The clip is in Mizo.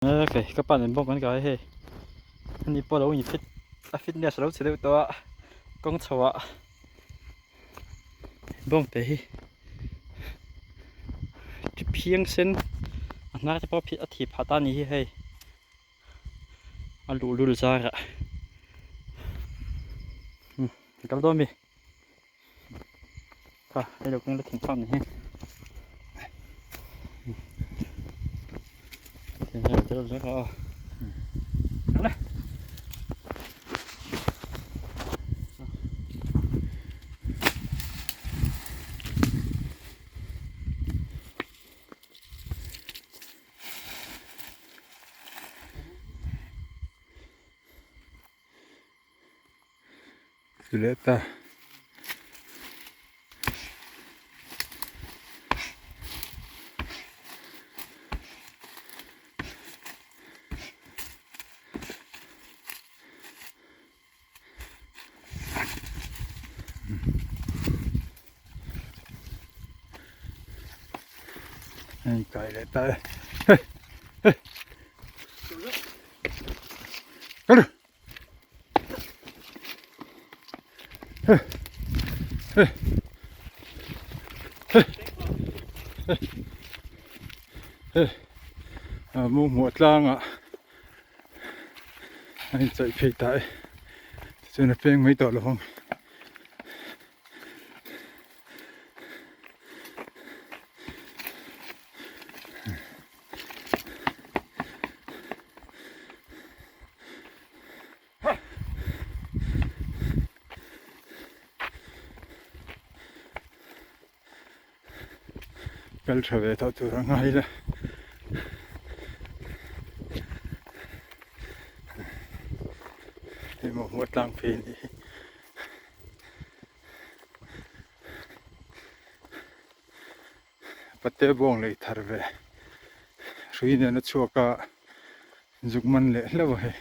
Ok ka pa nen bawk kan kai hei ani pawh alo in fit a fitness alo chhe deuh tawh a kawng chho ah bawng te hi thi phiang sen a hnar te pawh a thi phah ta a ni hi hei a luhlul zar ah umm ka kal dawn mi kha hei lo keng la thing phak ni hi Ti leh ta. Hei kai leh ta e. Hey hey. Hmuh tlangah a inchawih phei ta e tichuan a peng mai tawh lo ang. Kal tha ve tawh tur a ngai la. Hei maw hmuh tlang phei a nih hi. Pate bawng lei thar ve hrui nen a chhuak a zuk man leh hlauh a hei.